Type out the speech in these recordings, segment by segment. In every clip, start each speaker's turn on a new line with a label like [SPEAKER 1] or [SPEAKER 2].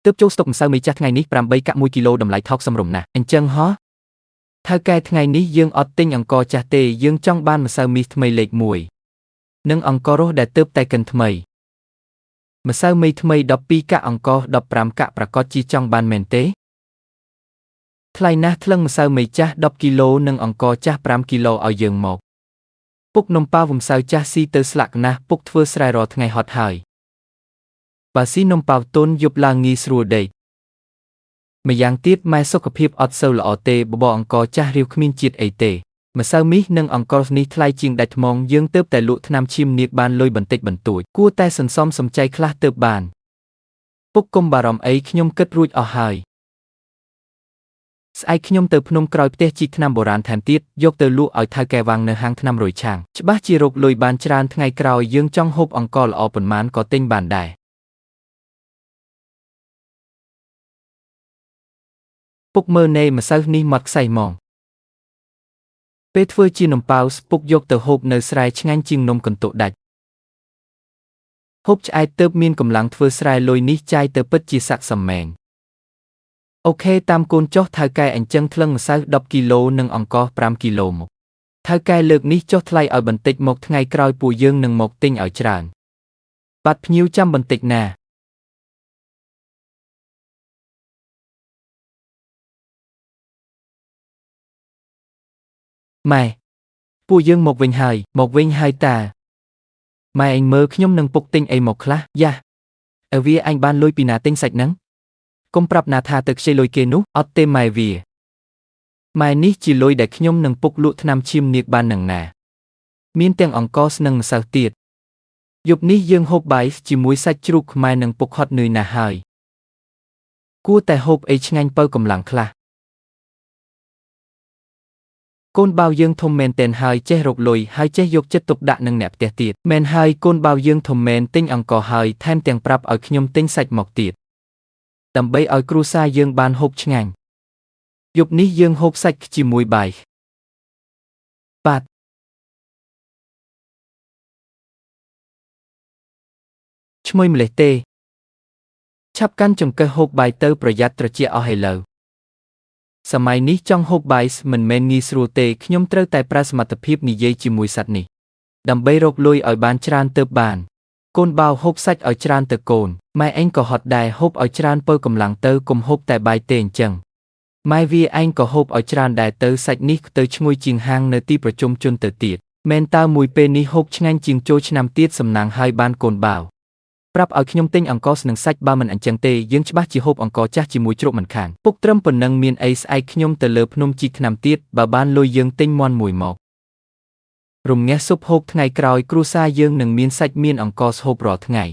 [SPEAKER 1] ទើបចូលស្តុកម្សៅមីចាស់ថ្ងៃនេះ8កាក់1គីឡូតម្លៃថោកសមរម្យណាស់អញ្ចឹងហោះថៅកែថ្ងៃនេះយើងអត់ទិញអង្ករចាស់ទេយើងចង់បានម្សៅមីថ្មីលេខ1និងអង្កររស់ដែលទើបតែកិនថ្មីម្សៅមីថ្មី12កាក់អង្ករ15កាក់ប្រាកដជាចង់បានមែនទេថ្លៃណាស់ថ្លឹងម្សៅមីចាស់10គីឡូនិងអង្ករចាស់5គីឡូឲ្យយើងមកពុកនំប៉ាវម្សៅចាស់ស៊ីទៅស្លាកណាស់ពុកធ្វើស្រែរាល់ថ្ងៃហត់ហើយបើស៊ីនំប៉ាវទុនយប់ឡើងងាយស្រួលដេកម្យ៉ាងទៀតម៉ែសុខភាពអត់សូវល្អទេបបរអង្ករចាស់រាវគ្មានជាតិអីទេម្សៅមីសនិងអង្ករនេះថ្លៃជាងដាច់ថ្មងយើងទើបតែលក់ថ្នាំឈាមនាគបានលុយបន្តិចបន្តួចគួរតែសន្សំសំចៃខ្លះទើបបានពុកកុំបារម្ភអីខ្ញុំគិតរួចអស់ហើយស្អែកខ្ញុំទៅភ្នំក្រោយផ្ទះជីកថ្នាំបុរាណថែមទៀតយកទៅលក់ឲ្យថៅកែវាងនៅហាងថ្នាំរយឆាងច្បាស់ជារកលុយបានច្រើនថ្ងៃក្រោយយើងចង់ហូបអង្ករល្អប៉ុន្មានក៏ទិញបានដែរពុកមើលណេម្សៅនេះមាត់ខ្សែហ្មងពេលធ្វើជានំប៉ាវស្ពុកយកទៅហូបនៅស្រែឆ្ងាញ់ជាងនំកន្ទក់ដាច់ហូបឆ្អែតទើបមានកម្លាំងធ្វើស្រែលុយនេះចាយទៅពិតជាស័ក្តិសមមែនអូខេតាមកូនចុះថៅកែអញ្ចឹងថ្លឹងម្សៅ10គីឡូនិងអង្ករ5គីឡូមកថៅកែលើកនេះចុះថ្លៃឲ្យបន្តិចមកថ្ងៃក្រោយពួកយើងនឹងមកទិញឲ្យច្រើនបាត់ភ្ញៀវចាំបន្តិចណាម៉ែពួកយើងមកវិញហើយមកវិញហើយតាម៉ែឯងមើលខ្ញុំនឹងពុកទិញអីមកខ្លះយ៉ាអើវាឯងបានលុយពីណាទិញសាច់ហ្នឹងកុំប្រាប់ណាថាទៅខ្ចីលុយគេនោះអត់ទេម៉ែវាម៉ែនេះជាលុយដែលខ្ញុំនឹងពុកលក់ថ្នាំឈាមនាគបាននឹងណាមានទាំងអង្ករស្នឹងម្សៅទៀតយប់នេះយើងហូបបាយជាមួយសាច់ជ្រូកខ្មែរនឹងពុកហត់នឿយណាស់ហើយគួរតែហូបអីឆ្ងាញ់បើកម្លាំងខ្លះកូនបាវយើងធំមែនទែនហើយចេះរកលុយហើយចេះយកចិត្តទុកដាក់នឹងអ្នកផ្ទះទៀតមែនហើយកូនបាវយើងធំមែនទិញអង្ករហើយថែមទាំងប្រាប់ឲ្យខ្ញុំទិញសាច់មកទៀតដើម្បីឲ្យគ្រួសារយើងបានហូបឆ្ងាញ់យប់នេះយើងហូបសាច់ជាមួយបាយបាទឈ្មោះម្លេះទេឆាប់កាន់ចង្កឹះហូបបាយទៅប្រយ័ត្នត្រចៀកអស់ឥឡូវសម័យនេះចង់ហូបបាយមិនមែនងាយស្រួលទេខ្ញុំត្រូវតែប្រើសមត្ថភាពនិយាយជាមួយសត្វនេះដើម្បីរកលុយឲ្យបានច្រើនទើបបានកូនបាវហូបសាច់ឲ្យច្រើនទៅកូនម៉ែឯងក៏ហត់ដែរហូបឲ្យច្រើនពើកម្លាំងទៅកុំហូបតែបាយទេអញ្ចឹងម៉ែវាឯងក៏ហូបឲ្យច្រើនដែរទៅសាច់នេះទៅឈ្ងុយជាងហាងនៅទីប្រជុំជនទៅទៀតមែនតើមួយពេលនេះហូបឆ្ងាញ់ជាងចូលឆ្នាំទៀតសំណាងហើយបានកូនបាវប្រាប់ឲ្យខ្ញុំទិញអង្ករស្នឹងសាច់បើមិនអញ្ចឹងទេយើងច្បាស់ជាហូបអង្ករចាស់ជាមួយជ្រូកមិនខានពុកត្រឹមប៉ុណ្ណឹងមានអីស្អែកខ្ញុំទៅលើភ្នំជីកថ្នាំទៀតបើបានលុយយើងទិញមាន់មួយមករំងាស់ស៊ុបហូបថ្ងៃក្រោយគ្រួសារយើងនឹងមានសាច់មានអង្ករហូបរាល់ថ្ងៃ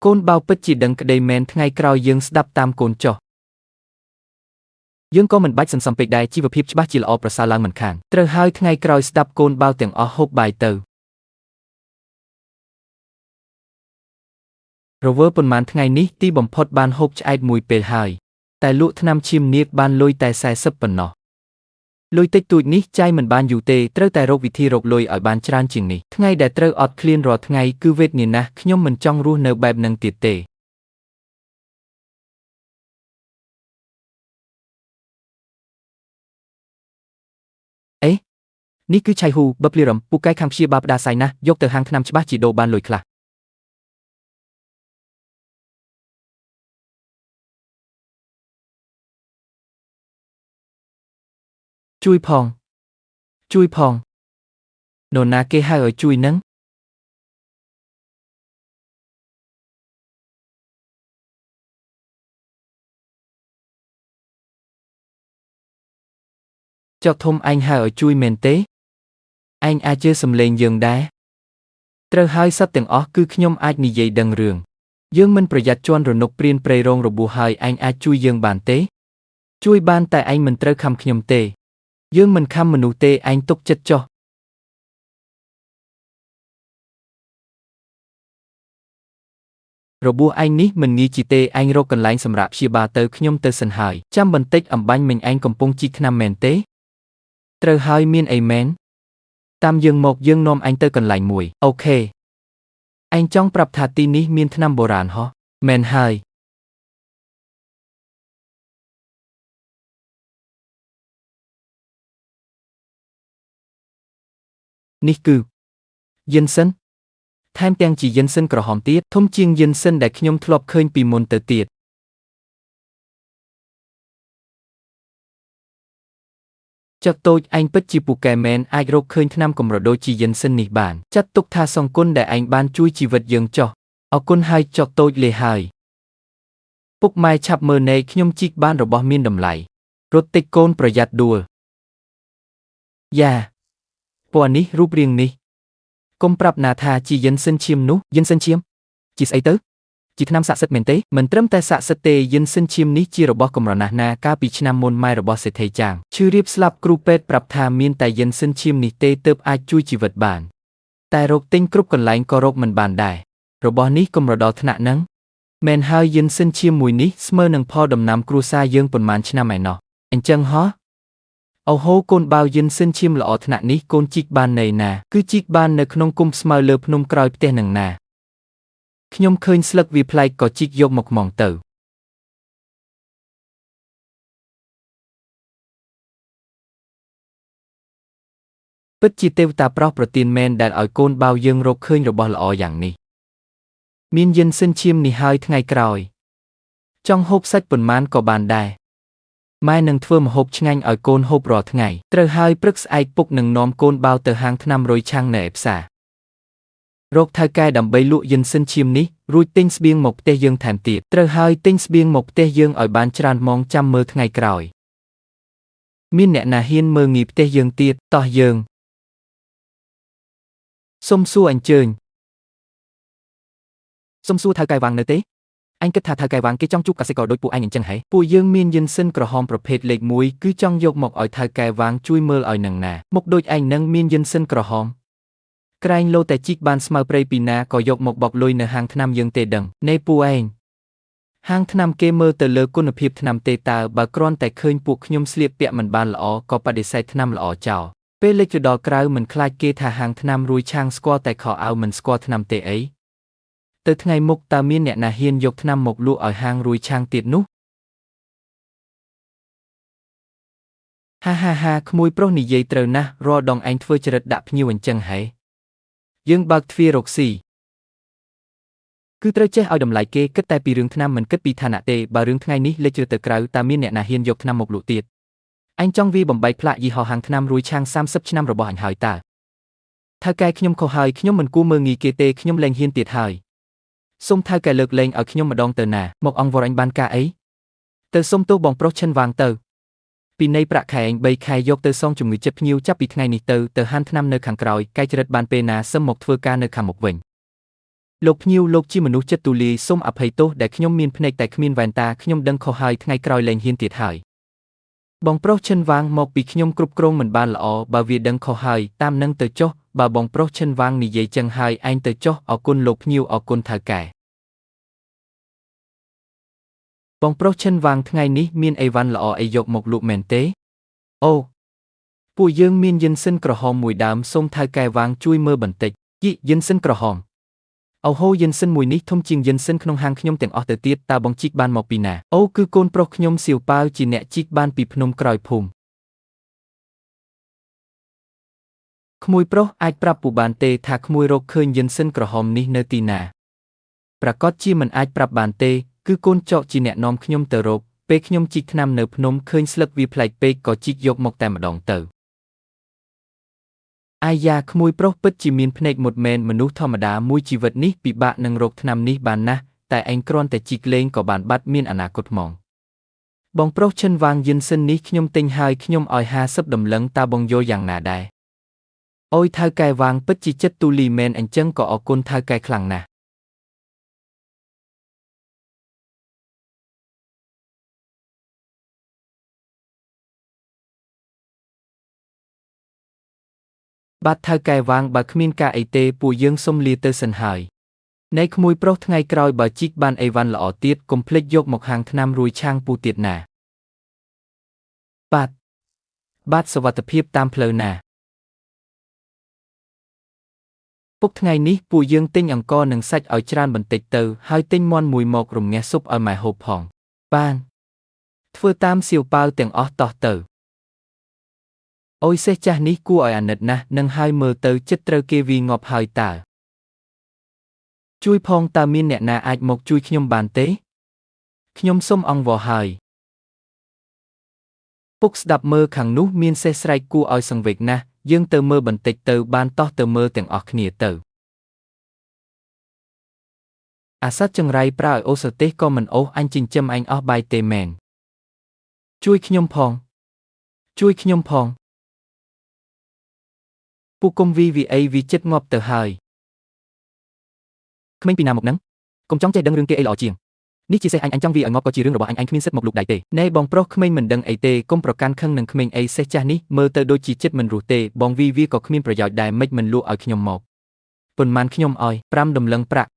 [SPEAKER 1] កូនបាវពិតជាដឹងក្តីមែនថ្ងៃក្រោយយើងស្ដាប់តាមកូនចុះយើងក៏មិនបាច់សន្សំពេកដែរជីវភាពច្បាស់ជាល្អប្រសើរឡើងមិនខានត្រូវហើយថ្ងៃក្រោយស្ដាប់កូនបាវទាំងអស់ហូបបាយទៅរវើប៉ុន្មានថ្ងៃនេះទីបំផុតបានហូបឆ្អែតមួយពេលហើយតែលក់ថ្នាំឈាមនាគបានលុយតែ40ប៉ុណ្ណោះលុយតិចតួចនេះចាយមិនបានយូរទេត្រូវតែរកវិធីរកលុយឲ្យបានច្រើនជាងនេះថ្ងៃដែលត្រូវអត់ឃ្លានរាល់ថ្ងៃគឺវេទនាណាស់ខ្ញុំមិនចង់រស់នៅបែបនឹងទៀតទេអេនេះគឺឆៃហ៊ូបបលីរំពូកែខាងព្យាបាលផ្ដាសាយណាស់យកទៅហាងថ្នាំច្បាស់ជាដូរបានលុយខ្លះជួយផងជួយផងនរណាគេហៅឲ្យជួយនឹងចកធំឯងហៅឲ្យជួយមែនទេឯងអាចជឿសំឡេងយើងដែរត្រូវហើយសត្វទាំងអស់គឺខ្ញុំអាចនិយាយដឹងរឿងយើងមិនប្រយ័ត្នជន់រនុកព្រានព្រៃរងរបួសហើយឯងអាចជួយយើងបានទេជួយបានតែឯងមិនត្រូវខំខ្ញុំទេយើងមិនខំមនុស្សទេឯងទុកចិត្តចុះរបួសឯងនេះមិនងាយជាទេឯងរកកន្លែងសម្រាប់ព្យាបាលទៅខ្ញុំទៅសិនហើយចាំបន្តិចអំបញ្ញមិញឯងកំពុងជីកថ្នាំមែនទេត្រូវហើយមានអីមែនតាមយើងមកយើងនាំឯងទៅកន្លែងមួយអូខេ ឯងចង់ប្រាប់ថាទីនេះមានថ្នាំបុរាណហោះមែនហើយនេះគឺយិនសិនថែមទាំងជាយិនសិនក្រហមទៀតធំជាងយិនសិនដែលខ្ញុំធ្លាប់ឃើញពីមុនទៅទៀតចុកតូចឯងពិតជាពូកែមែនអាចរកឃើញថ្នាំកម្រដូចជាយិនសិននេះបានចាត់ទុកថាសង្គមដែលឯងបានជួយជីវិតយើងចុះអរគុណហើយចុកតូចលេហើយពុកម៉ែឆាប់មើលណែខ្ញុំជីកបានរបស់មានតម្លៃរត់តិចកូនប្រយ័ត្នដួលយ៉ាពណ៌នេះរូបរាងនេះកុំប្រាប់ណាថាជាយិនសិនឈាមនោះយិនសិនឈាមជាស្អីទៅជាថ្នាំស័ក្តិសិទ្ធិមែនទេមិនត្រឹមតែស័ក្តិសិទ្ធិទេយិនសិនឈាមនេះជារបស់កម្រណាស់ណាកាលពីឆ្នាំមុនម៉ែរបស់សេដ្ឋីចាងឈឺរៀបស្លាប់គ្រូពេទ្យប្រាប់ថាមានតែយិនសិនឈាមនេះទេទើបអាចជួយជីវិតបានតែរកទិញគ្រប់កន្លែងក៏រកមិនបានដែររបស់នេះកម្រដល់ថ្នាក់ហ្នឹងមែនហើយយិនសិនឈាមមួយនេះស្មើនឹងផលដំណាំគ្រួសារយើងប៉ុន្មានឆ្នាំឯណោះអញ្ចឹងហោះអូហូកូនបាវយិនសិនឈាមល្អថ្នាក់នេះកូនជីកបាននៅណាគឺជីកបាននៅក្នុងគុំស្មៅលើភ្នំក្រោយផ្ទះនឹងណាខ្ញុំឃើញស្លឹកវាប្លែកក៏ជីកយកមកហ្មងទៅពិតជាទេវតាប្រោះប្រទានមែនដែលឲ្យកូនបាវយើងរកឃើញរបស់ល្អយ៉ាងនេះមានយិនសិនឈាមនេះហើយថ្ងៃក្រោយចង់ហូបសាច់ប៉ុន្មានក៏បានដែរម៉ែនឹងធ្វើម្ហូបឆ្ងាញ់ឲ្យកូនហូបរាល់ថ្ងៃត្រូវហើយព្រឹកស្អែកពុកនឹងនាំកូនបាវទៅហាងថ្នាំរុយឆាំងនៅឯផ្សាររកថៅកែដើម្បីលក់យិនសិនឈាមនេះរួចទិញស្បៀងមកផ្ទះយើងថែមទៀតត្រូវហើយទិញស្បៀងមកផ្ទះយើងឲ្យបានច្រើនម៉ងចាំមើលថ្ងៃក្រោយមានអ្នកណាហ៊ានមើលងាយផ្ទះយើងទៀតតោះយើងសុំសួរអញ្ជើញសុំសួរថៅកែវាងនៅទេអញគិតថាថៅកែវាងគេចង់ជួបកសិករដូចពួកឯងអញ្ចឹងហេពួកយើងមានយិនសិនក្រហមប្រភេទលេខ1គឺចង់យកមកឲ្យថៅកែវាងជួយមើលឲ្យនឹងណាមុខដូចឯងនឹងមានយិនសិនក្រហមក្រែងលោតែជីកបានស្មៅព្រៃពីណាក៏យកមកបោកលុយនៅហាងថ្នាំយើងទេដឹងណែពួកឯងហាងថ្នាំគេមើលទៅលើគុណភាពថ្នាំទេតើបើគ្រាន់តែឃើញពួកខ្ញុំស្លៀកពាក់មិនបានល្អក៏បដិសេធថ្នាំល្អចោលពេលលេចទៅដល់ក្រៅមិនខ្លាចគេថាហាងថ្នាំរួយឆាងស្គាល់តែខោអាវមិនស្គាល់ថ្នាំទេអីទៅថ្ងៃមុខតើមានអ្នកណាហ៊ានយកថ្នាំមកលក់ឲ្យហាងរួយឆាងទៀតនោះហាហាហាក្មួយប្រុសនិយាយត្រូវណាស់រាល់ដងឯងធ្វើចរិតដាក់ភ្ញៀវអញ្ចឹងហេយើងបើកទ្វាររកស៊ីគឺត្រូវចេះឲ្យតម្លៃគេគិតតែពីរឿងថ្នាំមិនគិតពីឋានៈទេបើរឿងថ្ងៃនេះលេចជ្រើទៅក្រៅតើមានអ្នកណាហ៊ានយកថ្នាំមកលក់ទៀតអញចង់វាបំបែកផ្លាកយីហោហាងថ្នាំរួយឆាង30ឆ្នាំរបស់អញហើយតើថៅកែខ្ញុំខុសហើយខ្ញុំមិនគួរមើលងាយគេទេខ្ញុំលែងហ៊ានទៀតហើយសូមថៅកែលើកលែងឲ្យខ្ញុំម្ដងទៅណាមកអង្គវរអញបានការអីទៅសុំទោសបងប្រុសឈិនវាងទៅពីនៃប្រាក់ខែឯង3ខែយកទៅសងជំងឺចិត្តភ្ញៀវចាប់ពីថ្ងៃនេះទៅទៅហានថ្នាំនៅខាងក្រោយកែចរិតបានពេលណាសឹមមកធ្វើការនៅខាងមុខវិញលោកភ្ញៀវលោកជាមនុស្សចិត្តទូលាយសូមអភ័យទោសដែលខ្ញុំមានភ្នែកតែគ្មានវ៉ែនតាខ្ញុំដឹងខុសហើយថ្ងៃក្រោយលែងហ៊ានទៀតហើយបងប្រុសឈិនវាងមកពីខ្ញុំគ្រប់គ្រងមិនបានល្អបើវាដឹងខុសហើយតាមនឹងទៅចុះបើបងប្រុសឈិនវាងនិយាយចឹងហើយឯងទៅចុះអរគុណលោកភ្ញៀវអរគុណថៅកែបងប្រុសឈិនវាងថ្ងៃនេះមានអីវ៉ាន់ល្អអីយកមកលក់មែនទេអូពួកយើងមានយិនសិនក្រហមមួយដើមសូមថៅកែវាងជួយមើលបន្តិចយីយិនសិនក្រហមអូហូយិនសិនមួយនេះធំជាងយិនសិនក្នុងហាងខ្ញុំទាំងអស់ទៅទៀតតើបងជីកបានមកពីណាអូគឺកូនប្រុសខ្ញុំសៀវប៉ាវជាអ្នកជីកបានពីភ្នំក្រោយភូមិក្មួយប្រុសអាចប្រាប់ពូបានទេថាក្មួយរកឃើញយិនសិនក្រហមនេះនៅទីណាប្រាកដជាមិនអាចប្រាប់បានទេគឺកូនចកជាអ្នកនាំខ្ញុំទៅរកពេលខ្ញុំជីកថ្នាំនៅភ្នំឃើញស្លឹកវាប្លែកពេកក៏ជីកយកមកតែម្ដងទៅអាយ៉ាក្មួយប្រុសពិតជាមានភ្នែកមុតមែនមនុស្សធម្មតាមួយជីវិតនេះពិបាកនឹងរកថ្នាំនេះបានណាស់តែឯងគ្រាន់តែជីកលេងក៏បានបាត់មានអនាគតហ្មងបងប្រុសឈិនវាងយិនសិននេះខ្ញុំទិញហើយខ្ញុំឲ្យ50តម្លឹងតើបងយល់យ៉ាងណាដែរអូយថៅកែវាងពិតជាចិត្តទូលីមែនអញ្ចឹងក៏អរគុណថៅកែខ្លាំងណាស់បាទថៅកែវាងបើគ្មានការអីទេពួកយើងសុំលាទៅសិនហើយណែក្មួយប្រុសថ្ងៃក្រោយបើជីកបានអីវ៉ាន់ល្អទៀតកុំភ្លេចយកមកហាងថ្នាំរួយឆាងពូទៀតណាបាទបាទសុវត្ថិភាពតាមផ្លូវណា ពុកថ្ងៃនេះពួកយើងទិញអង្ករនិងសាច់ឲ្យច្រើនបន្តិចទៅហើយទិញមាន់មួយមករំងាស់ស៊ុបឲ្យម៉ែហូបផងបានធ្វើតាមសៀវប៉ាវទាំងអស់តោះទៅអូយសេះចាស់នេះគួរឲ្យអាណិតណាស់នឹងហើយមើលទៅចិត្តត្រូវគេវាយងាប់ហើយតើជួយផងតើមានអ្នកណាអាចមកជួយខ្ញុំបានទេខ្ញុំសូមអង្វរហើយពុកស្ដាប់មើលខាងនោះមានសេះស្រែកគួរឲ្យសង្វេគណាស់យើងទៅមើលបន្តិចទៅបានតោះទៅមើលទាំងអស់គ្នាទៅអាសត្វចង្រៃប្រើឲ្យអូសទេសក៏មិនអូសអញចិញ្ចឹមឯងអស់បាយទេមែនជួយខ្ញុំផងជួយខ្ញុំផងពួកកុំវីវីអីវីចិត្តងាប់ទៅហើយក្មេងពីណាមកនឹងកុំចង់ចេះដឹងរឿងគេអីល្អជាងនេះជាសេះអញចង់វាឲ្យងាប់ក៏ជារឿងរបស់អញគ្មានសិទ្ធិមកលូកដៃទេណែបងប្រុសក្មេងមិនដឹងអីទេកុំប្រកាន់ខឹងនឹងក្មេងអីសេះចាស់នេះមើលទៅដូចជាចិត្តមិនរស់ទេបងវីវាក៏គ្មានប្រយោជន៍ដែរមិនមិនលក់ឲ្យខ្ញុំមកប៉ុន្មានខ្ញុំឲ្យ5តម្លឹងប្រាក់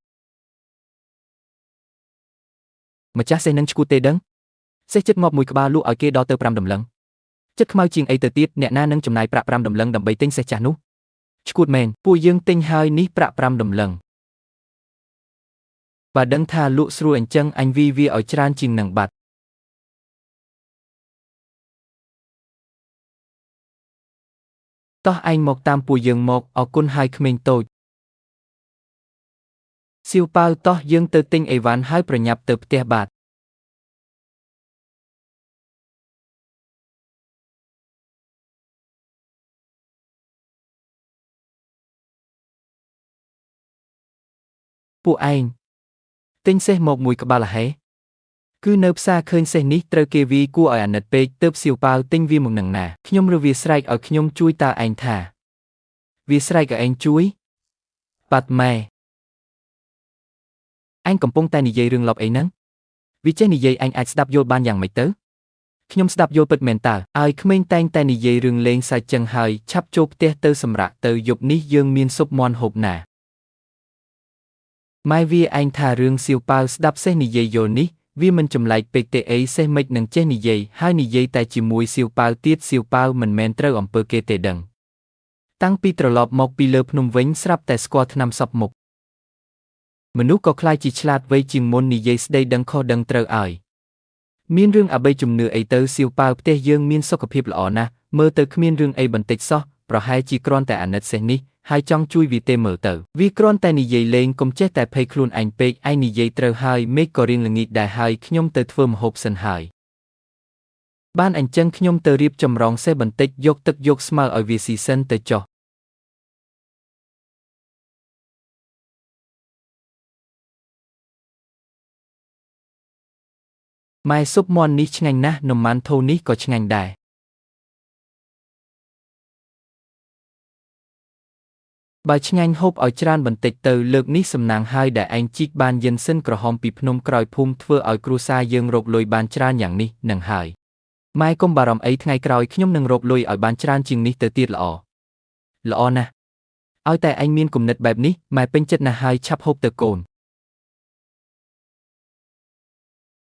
[SPEAKER 1] ម្ចាស់សេះនឹងឈួតទេដឹងសេះចិត្តងាប់មួយក្បាលលក់ឲ្យគេដល់ទៅ5តម្លឹងចិត្តខ្មៅជាងអីទៅទៀតអ្នកណានឹងចំណាយប្រាក់5តម្លឹងដើម្បីទិញសេះចាស់នោះឈួតមែនពួកយើងទិញហើយនេះប្រាក់5តម្លឹងបើដឹងថាលក់ស្រួលអញ្ចឹងអញវីវាឲ្យច្រើនជាងនឹងបាត់តោះឯងមកតាមពួកយើងមកអរគុណហើយក្មេងតូចសៀវប៉ាវតោះយើងទៅទិញអីវ៉ាន់ហើយប្រញាប់ទៅផ្ទះបាទពួកឯងទិញសេះមកមួយក្បាលហេគឺនៅផ្សារឃើញសេះនេះត្រូវគេវីគួរឲ្យអាណិតពេកទើបសៀវប៉ាវទិញវាមកនឹងណាខ្ញុំឬវាស្រែកឲ្យខ្ញុំជួយតើឯងថាវាស្រែកឲ្យឯងជួយបាត់ម៉ែឯងកំពុងតែនិយាយរឿងលប់អីហ្នឹងវាចេះនិយាយឯងអាចស្ដាប់យល់បានយ៉ាងម៉េចទៅខ្ញុំស្ដាប់យល់ពិតមែនតើឲ្យក្មេងតែងតែនិយាយរឿងលេងសើចចឹងហើយឆាប់ចូលផ្ទះទៅសម្រាកទៅយប់នេះយើងមានស៊ុបមាន់ហូបណាម៉ែវាឯងថារឿងសៀវប៉ាវស្ដាប់សេះនិយាយយល់នេះវាមិនចម្លែកពេកទេអីសេះមិននឹងចេះនិយាយហើយនិយាយតែជាមួយសៀវប៉ាវទៀតសៀវប៉ាវមិនមែនត្រូវអំពើគេទេដឹងតាំងពីត្រឡប់មកពីលើភ្នំវិញស្រាប់តែស្គាល់ថ្នាំសពមុខមនុស្សក៏ខ្លាចជាឆ្លាតវៃជាងមុននិយាយស្ដីដឹងខុសដឹងត្រូវឲ្យមានរឿងអបិយជំនឿអីទៅសៀវប៉ាវផ្ទះយើងមានសុខភាពល្អណាស់មើលទៅគ្មានរឿងអីបន្តិចសោះប្រហែលជាគ្រាន់តែអាណិតសេះនេះហើយចង់ជួយវាទេមើលទៅវាគ្រាន់តែនិយាយលេងកុំចេះតែភ័យខ្លួនឯងពេកឯងនិយាយត្រូវហើយមេឃក៏រៀងល្ងាចដែរហើយខ្ញុំទៅធ្វើម្ហូបសិនហើយបានអញ្ចឹងខ្ញុំទៅរៀបចម្រងសេះបន្តិចយកទឹកយកស្មៅឲ្យវាស៊ីសិនទៅចុះម៉ែស៊ុបមាន់នេះឆ្ងាញ់ណាស់នំម៉ាន់ថូនេះក៏ឆ្ងាញ់ដែរបើឆ្ងាញ់ហូបឲ្យច្រើនបន្តិចទៅលើកនេះសំណាងហើយដែលឯងជីកបានយិនសិនក្រហមពីភ្នំក្រោយភូមិធ្វើឲ្យគ្រួសារយើងរកលុយបានច្រើនយ៉ាងនេះនឹងហើយម៉ែកុំបារម្ភអីថ្ងៃក្រោយខ្ញុំនឹងរកលុយឲ្យបានច្រើនជាងនេះទៅទៀតល្អល្អណាស់ឲ្យតែឯងមានគំនិតបែបនេះម៉ែពេញចិត្តណាស់ហើយឆាប់ហូបទៅកូន